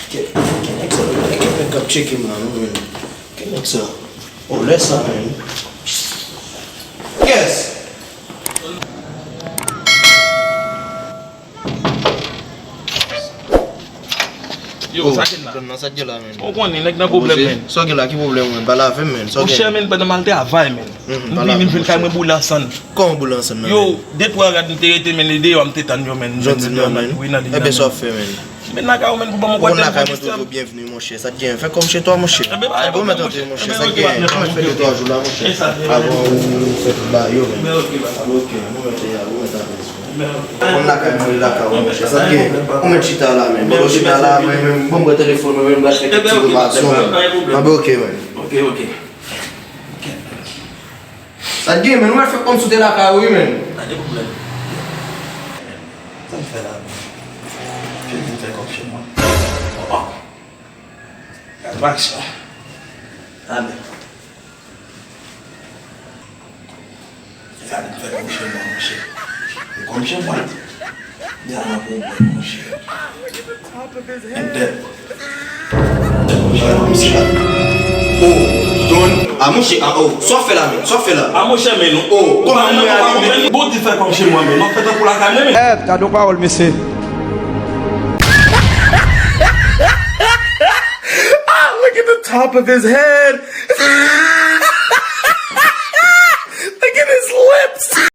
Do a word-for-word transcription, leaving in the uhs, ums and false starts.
Kèt, kèt nèg sa, kèt nèg k ap tcheke m la, non, men. Kèt nèg sa. Oh, lè sa, men. Yes! Yo, sa gen la? Sa gen la, men. Ou konnen, nèg nan pwoblèm, men. Sa gen la, ki pwoblèm, men? Pale avè m, men. Sa gen? Monchè, men, pandan m al travay, men. M vini, m jwenn kay mwen boule ansann. Kòman boule ansann nan? Yo, de twa rad m te rete, men, deyò a m te tann yo, men. Jan di m nan, men. Wi, nan liy nan, men. Ebyen, sa w ap fè, men? Men lakay ou, men, pou ban m kote lakay mwen toujou byenvni, monchè. Sa t gen? Fè kòm chez toi, monchè. Ebyen, pa gen pwoblèm, monchè. Ebyen, ou mèt antre, monchè. Sa t gen? Ou mèt fè de twa jou la, monchè. Avan ou fè tout bagay yo, men. Ebyen, oke, papa. Oke, nou mèt, ya, ou mèt ale. Ebyen, oke. Ou lakay mwen, li lakay ou, monchè. Sa t gen? Ou mèt chita la, men. Bon, chita la, men, men, bon, mwen telefòn, men, men, m pral fè kèk ti reparasyon, men. Ebyen, oke, men. Oke, oke. Sa t gen, men, ou mèt fè kòmsi w te lakay ou, wi, men. Pa gen pwoblèm. Sa m fè la, men? Fè vin fè kòb chez moi. Oh, oh. Gad aksyon. Ale. Gade m fè kòb chez moi, monchè. E kòb chez moi, di. Di a nan pwoblèm, monchè. Entèl. Oh, Don. A, monchè, a, oh. Sa w fè la, men? Sa w fè la? A, monchè, men nou. Oh, kòman mwen ale, men? Bon, di fè kòb chez moi, men. Nou fè tankou lakay mwen, men. Èt, gade yon pawòl, mesye. Ah, look at the top of his head.